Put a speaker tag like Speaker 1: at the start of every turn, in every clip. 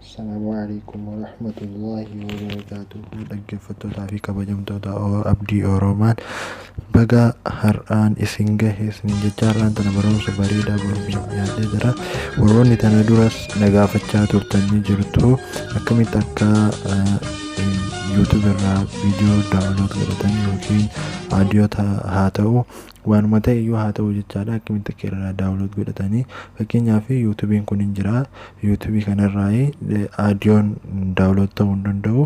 Speaker 1: Assalaamu alaikum warahmatullaahi wabarakaatuhu. Dhaggeeffattootaa fi kabajamtoota Abdii Oroomaan, baga har'aan isin gahe isin jecha. Har'aan tana barumsa bareedaa boru dhiyaatee jira. Warroonni tana duras na gaafachaa turtanii jirtu, akkamitti akka YouTube irraa viidiyoo download godhatan yookiin audio haa ta'u, waanuma ta'e iyyuu haa ta'u jechaadha, akkamitti akka irraa download godhatanii. Fakkeenyaaf, YouTubeiin kun hin jira. YouTubeii kanarraa audioon download ta'uu hin danda'u,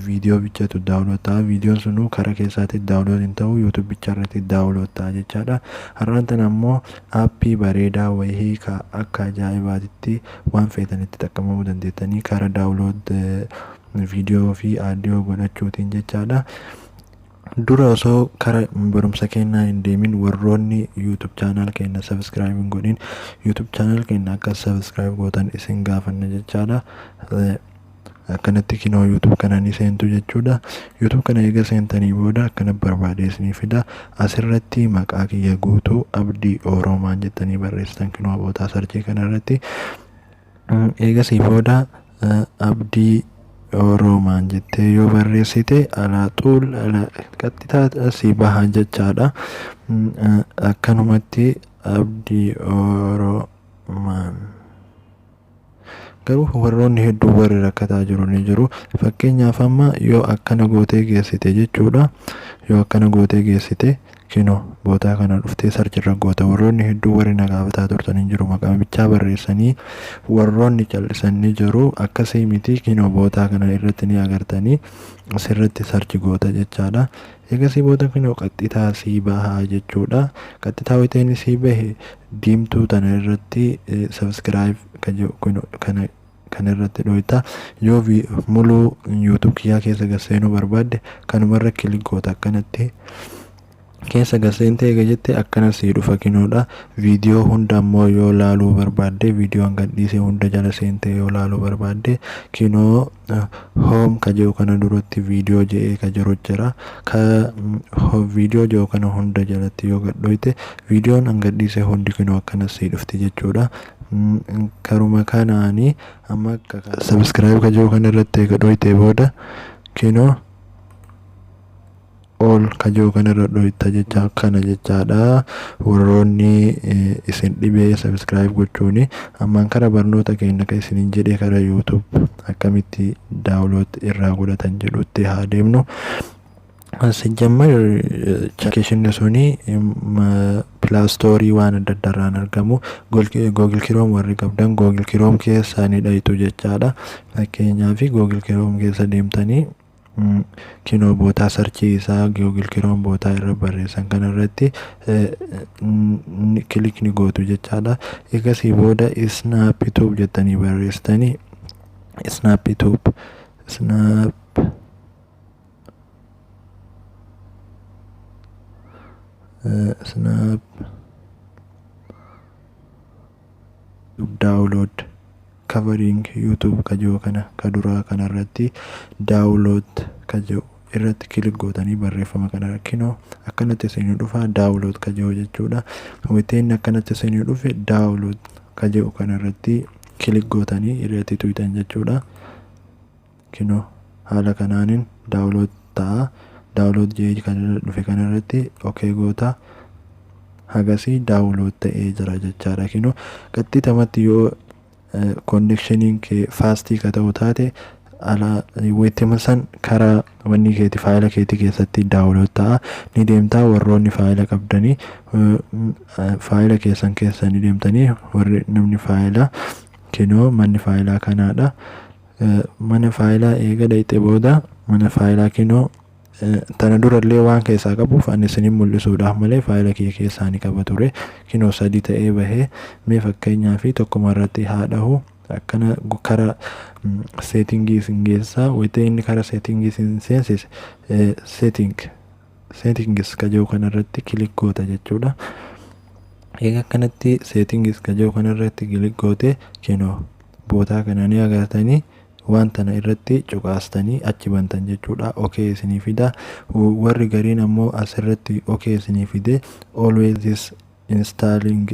Speaker 1: viidiyoo bichatu download ta'a. Viidiyoon sunuu karaa keessaatti download hin ta'u, YouTube bicha irratti download ta'a jechaadha. Har'aan tana ammoo appii bareedaa wayii ka akka ajaa'ibaatitti waan feetanitti xaqqabamuu dandeettanii karaa download viidiyoo fi audio godhachuutiin jechaadha. Dura osoo kara barumsa keenyaa hin deemin, warroonni YouTube channel keenya subscribe hin godhin, YouTube channel keenya akka subscribe gootan isin gaafanna jechaadha. Akkanatti kinoo YouTube kana ni seentu jechuudha. YouTube kana eega seentanii booda akkana barbaadee isinii fida. Asirratti maqaa kiyya guutuu Abdii Oroomaan jettanii barreessitan kinoo bootaa searchii kana irratti. Eegasii booda Abdii Oroomaan jettee yoo barreessite, alaa xuul qaxxitaa asii baha jechaadha. Akkanumatti Abdii Oroomaan. Garuu warroonni hedduu warri rakkataa jiru ni jiru. Fakkeenyaaf, amma yoo akkana gootee geessite jechuudha. Yoo akkana gootee geessite, kinoo bootaa kana dhuftee searchirra goota. Warroonni hedduu warri na gaafataa turtan hin jiru. Maqaa bichaa barreessanii warroonni callisan ni jiru. Akkasii miti, kinoo bootaa kana irratti ni agartanii, asirratti search goota jechaadha. Eegasii booda kinoo qaxxitaa sii bahaa jechuudha. Qaxxitaa wayiteen sii bahe, diimtuu tana irratti subscribe kana kana irratti dhoyta. Yoo muluu YouTube kiyyaa keessa gad seenuu barbaadde, kanumarra click goota. Akkanatti keessa gad seentee eega jette, akkana sii dhufa kinoodha. Viidiyoo hunda ammoo yoo laaluu barbaadde, viidiyoo an gadhiise hunda jala seentee yoo laaluu barbaadde, kinoo home ka jedhu kana duratti viidiyoo jedhee ka jiru jira. Ka viidiyoo jedhu kana hunda jalatti yoo gad dhoyte, viidiyoon an gadhiise hundi kinoo akkana sii dhufti jechuudha. Karuma kanaanii amma akka subscribe ka jedhu kana irratti eega dhoyte booda, kinoo ol ka jedhu kanarra dhoyta jecha kana jechaadha. Warroonni isin dhibee subscribe gochuuni, ammaan kara barnoota keenya ka isinin jedhe, kara YouTube akkamitti download irraa godhatan jedhutti haa deemnu. Sijjammar applicationii suni Play Storeii waan adda addaarraan argamu. Google Chrome warri qabdan, Google Chrome keessaa ni dhayitu jechaadha. Fakkeenyaaf, Google Chrome keessa deemtanii, kinoo bootaa searchii isaa Google Chrome bootaa irra barreessan kana irratti click ni gootu jechaadha. Egasii booda SnapTube jettanii barreessitanii, SnapTube, Snap Snap download covering YouTube ka jiru kana ka duraa kanarratti download ka jiru irratti click gootanii, barreeffama kana kinoo akkanatti isinii dhufa, download ka jiru jechuudha. Wanti akkanatti isinii dhufe, download ka jiru kanarratti click gootanii irratti tuyxan jechuudha. Kinoo haala kanaanin download ta'a. Download jedhee kan dhufe kanarratti okay goota. Hagasii download ta'ee jira jechaadha. Kinoo qaxxitamatti yoo connectioniin kee fastii ka ta'u taate, ala wayittima san karaa wanni keeti faayila keetii keessatti download ta'a. Ni deemtaa, warroonni faayila qabdanii faayila keessan keessa ni deemtanii, warri namni faayila kinoo manni faayilaa kanaadha. Mana faayilaa eega dhayxe booda, mana faayilaa kinoo tana durallee waan keessaa qabuuf ani isinin mul'isuudhaaf malee faayila kiyya keessaa ni qaba ture. Kinoo sadi ta'ee bahee. Mee fakkeenyaa fi tokkuma irratti haa dhahu. Akkana kara settingii isin geessaa. Wayita inni kara settingii isin seensise, settings ka jedhu kanarratti click goota jechuudha. Egaa akkanatti settings ka jedhu kanarratti click goote, kinoo bootaa kana ni agartanii, waan tana irratti cuqaastanii achi bantan jechuudha. Okay isinii fida. Warri gariin ammoo asirratti okay isinii fide, always this installing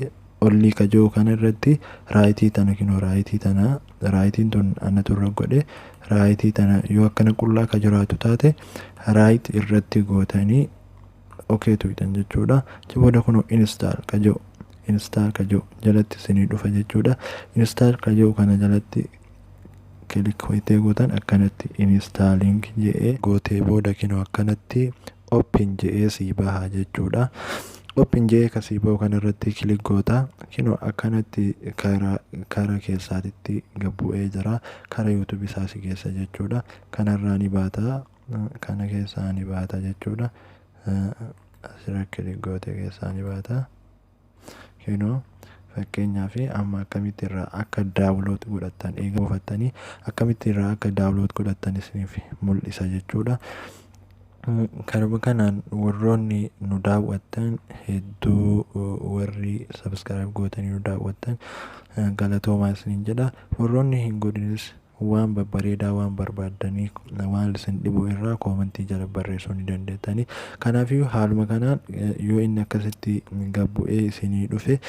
Speaker 1: Only ka jiru kana irratti right tana, kinoo right tana, rightiin tun anatu irra godhe. Right tana yoo akkana qullaa ka jiraatu taate, right irratti gootanii okay tuqxan jechuudha. Achi booda kunoo install ka jiru, install ka jiru jalatti isinii dhufa jechuudha. Install ka jiru kana jalatti click hoyitee gootan, akkanatti installing jedhee gootee booda kinoo akkanatti open jedhee sii baha jechuudha. Open jedhee kasii bahu kanarratti click goota. Kinoo akkanatti kara keessaatitti gad bu'ee jira. Kara YouTube isaa si geessa jechuudha. Kanarraa ni baata. Kana keessaa ni baata jechuudha. Asirra click gootee keessaa ni baata. Kinoo fakkeenyaaf amma akkamitti irraa akka download godhattan, eega buufattanii akkamitti irraa akka download godhattan isiniif mul'isa jechuudha. Kanuma kanaan warroonni nu daawwattan hedduu, warri subscribe gootanii nu daawwattan, galatoomaa isiniin jedha. Warroonni hin godhinis waan babbareedaa waan barbaaddanii, waan isin dhibu irraa comment jala barreessuu ni dandeettanii. Kanaafiyyuu haaluma kanaan yoo inni akkasitti gad bu'ee isinii dhufe,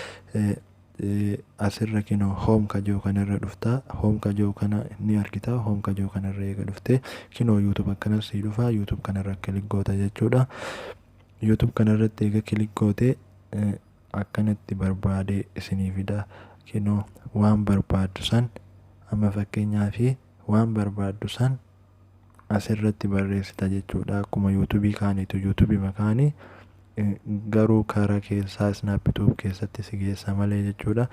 Speaker 1: asirra kinoo home ka jiru kanarra dhufta. Home ka jiru kana ni argita. Home ka jiru kanarra eega dhufte, kinoo YouTube akkanas sii dhufa. YouTube kanarra click goota jechuudha. YouTube kanarratti eega click goote, akkanatti barbaadee isinii fida. Kinoo waan barbaaddu san, amma fakkeenyaaf waan barbaaddu san asirratti barreessita jechuudha. Akkuma YouTubeii kaaniitu, YouTubeii makaanii garuu karaa keessaa Snaptube keessatti si geessa malee jechuudha.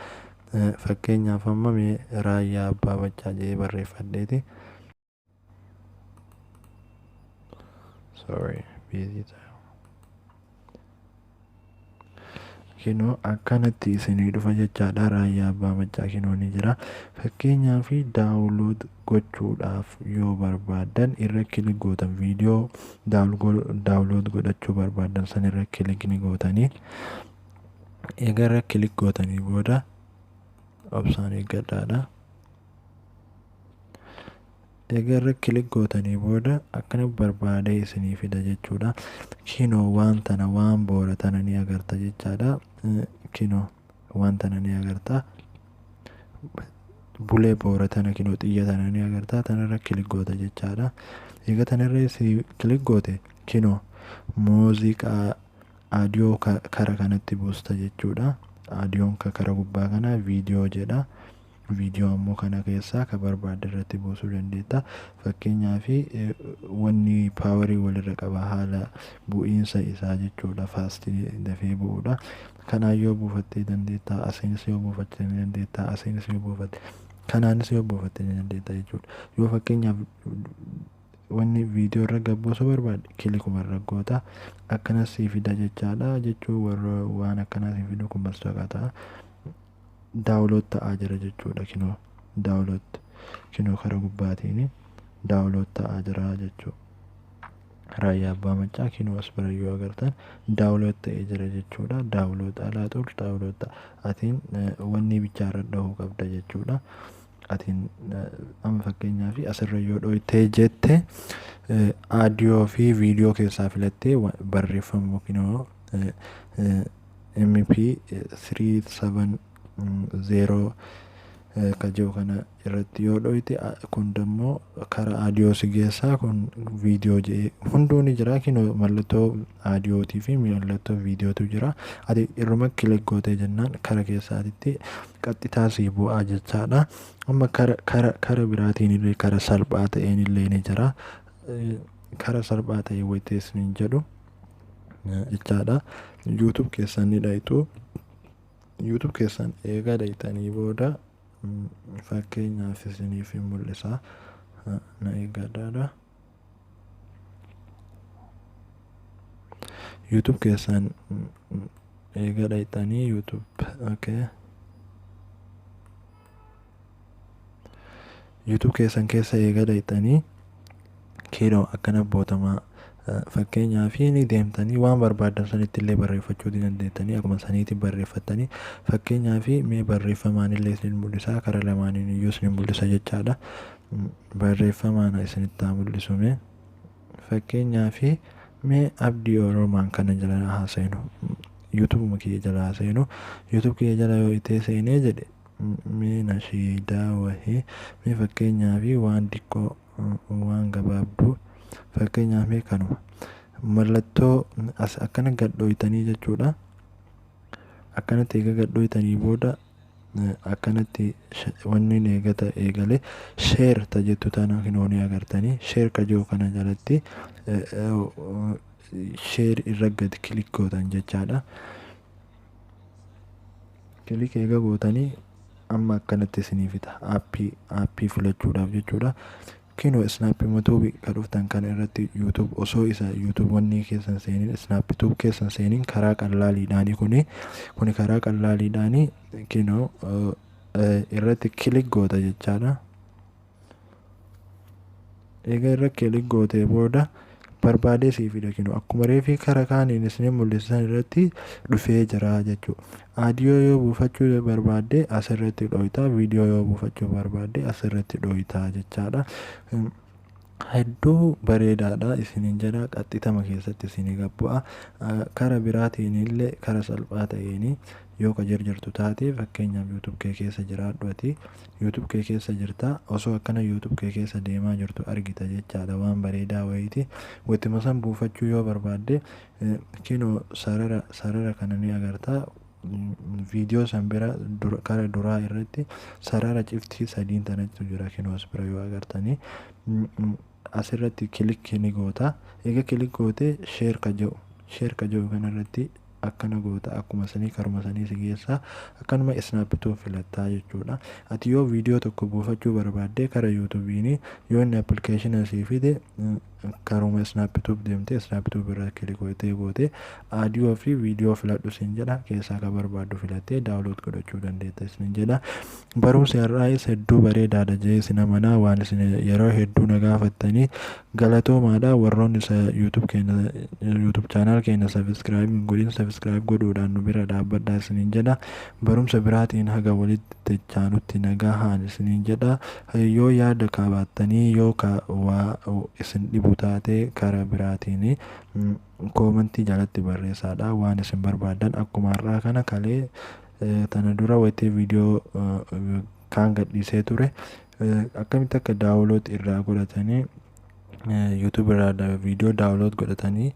Speaker 1: Fakkeenyaaf amma mee Raayyaa Abbaa Maccaa jedhee barreeffadheeti. Sorry, busy time. Kinoo akkanatti isinii dhufa jechaadha. Raayyaa Abbaa Maccaa kinoo ni jira. Fakkeenyaaf download gochuudhaaf yoo barbaaddan irra click gootan. Viidiyoo download godhachuu barbaaddan san irra click ni gootanii. Eega irra click gootanii booda obsaan eeggadhaadha. Eega irra click gootanii booda akkana barbaadee isinii fida jechuudha. Kinoo waan tana, waan boora tana ni agarta jechaadha. Kinoo waan tana ni agarta. Bulee boora tana, kinoo xiyya tana ni agarta. Tanarra click goota jechaadha. Eega tanarra si click goote, kinoo muuziqaa audio kara kanatti buusta jechuudha. Audioon kara gubbaa kana viidiyoo jedha. Viidiyoo ammoo kana keessaa ka barbaadde irratti buusuu dandeetta. Fakkeenyaaf wanni powerii walirra qaba, haala bu'iinsa isaa jechuudha. Fast dafee bu'uudha. Kanaan yoo buufattee dandeetta, asiinis yoo buufattee ni dandeetta, asiinis yoo buufatte, kanaanis yoo buufattee ni dandeetta jechuudha. Yoo fakkeenyaaf wanni viidiyoo irra gabbuusuu barbaadde, clickuma irra goota, akkanas sii fida jechaadha. Jechuu warra waan akkanaa sii fidu kun mastooqaa ta'a. Download ta'aa jira jechuudha. Kinoo download, kinoo kara gubbaatiin download ta'aa jira jechuudha. Raayyaa Abbaa Maccaa kinoo as bira yoo agartan download ta'ee jira jechuudha. Download alaa xur download ta'a. Atiin wanni bichaarra dhahuu qabda jechuudha. Atiin amma fakkeenyaaf asirra yoo dhoytee jette, audio fi viidiyoo keessaa filattee barreeffama kinoo MP 370 ka jiru kana irratti yoo dhoyte, kun dammoo karaa audio si geessaa. Kun viidiyoo jedhee hunduu ni jira. Kinoo mallattoo audiyootii fi mallattoo viidiyootu jira. Ati irruma click gootee jennaan kara keessaatitti qaxxitaa sii bu'aa jechaadha. Amma kara biraatiin illee kara salphaa ta'een illee ni jira. Kara salphaa ta'e wayiteessiniin jedhu jechaadha. YouTube keessan ni dhayitu. YouTube keessan eega dhayitanii booda, fakkeenyaaf isiniif hin mul'isa, na eeggadhaadha. YouTube keessan eega dhayitanii, YouTube, okay. YouTube keessan keessa eega dhayitanii, kinoo akkana bootamaa fakkeenyaaf ni deemtanii waan barbaaddan sanitti illee barreeffachuu ni dandeettanii. Akkuma saniitti barreeffattanii, fakkeenyaaf mee barreeffamaan illee isin mul'isa. Kara lamaaniin iyyuu isin mul'isa jechaadha. Barreeffamaan isinitti haa mul'isu. Mee fakkeenyaaf mee Abdii Oromaan kana jala haa seenu. YouTubeuma kiyya jalaa seenu. YouTube kiyya jala yoo itee seenee jedhe, mee nashiidaa wahii, mee fakkeenyaaf waan xiqqoo, waan gabaabduu, fakkeenyaaf mee kanuma mallattoo as akkana gadhooytanii jechuudha. Akkanatti eega gadhooytanii booda, akkanatti wanni eegata eegale share ta jettu tana ni agartanii. Share ka jiru kana jalatti share irra gad click gootan jechaadha. Click eega gootanii amma akkanatti isinii fida aappii filachuudhaaf jechuudha. Kinoo Snappi Tube ka dhuftan kana irratti YouTube osoo isa YouTube wanni keessan seenin, Snappi Tube keessan seenin, karaa qallaaliidhaanii kuni karaa qallaaliidhaanii kinoo irratti click goota jechaadha. Egaa irra click gootee booda barbaadee sii fida. Kinoo akkuma reefii kara kaaniin isin mul'isan irratti dhufee jira jechuudha. Audio yoo buufachuu barbaadde asirratti dhooytaa, viidiyoo yoo buufachuu barbaadde asirratti dhooytaa jechaadha. Hedduu bareedaadha isiniin jedha, qaxxitama keessatti isinii gabbu'a. Kara biraatiin illee kara salphaa ta'een yoo ka jarjartu taate, fakkeenyaaf YouTube kee keessa jiraadhu, ati YouTube kee keessa jirta, osoo akkana YouTube kee keessa deemaa jirtu argita jechaadha waan bareedaa wayiiti. Wayituma san buufachuu yoo barbaadde, kinoo sarara kana ni agartaa. Viidiyoo san bira kara duraa irratti sarara ciftii sadiin tanatu jira. Kinoo as bira yoo agartanii asirratti click ni goota. Egaa click goote share ka jedhu kanarratti akkana goota. Akkuma sanii karuma sanii si geessa, akkanuma Snappi Tube filattaa jechuudha. Ati yoo viidiyoo tokko buufachuu barbaadde kara YouTubeiin yoo inni appilikeeshina sii fide, karuma Snappi Tube deemte Snappi Tube irra click gootee goote audio fi viidiyoo filadhu siin jedha. Keessaa ka barbaaddu filattee download godhachuu dandeetta isin jedha. Barumsi har'aayis hedduu bareedaadha jee isin amanaa. Waan isin yeroo hedduu na gaafattanii galatoomaadha. Warroonni isa YouTube keenya, YouTube channel keenya subscribe hin godhin, subscribe godhuudhaan nu bira dhaabbadhaa isiniin jedha. Barumsa biraatiin haga walitti dachaanutti nagaa haan isiniin jedha. Yoo yaada qabaattanii, yoo ka waa isin dhibu taate, karaa biraatiin commentii jalatti barreessaadha waan isin barbaaddan. Akkuma har'aa kana kalee tana dura wayitee viidiyoo kaan gadhiisee ture, akkamitti akka download irraa godhatanii, YouTube irraa viidiyoo download godhatanii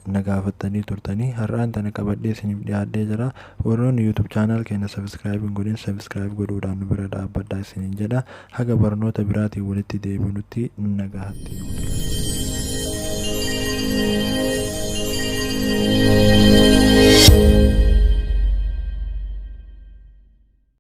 Speaker 1: na gaafattanii turtanii, har'aan tana qabadhee isiniif dhiyaadhee jira. Warroonni YouTube channel keenya subscribe hin godhin, subscribe godhuudhaan nu bira dhaabbadhaa isiniin jedha. Haga barnoota biraatiin walitti deebinutti nagaatti.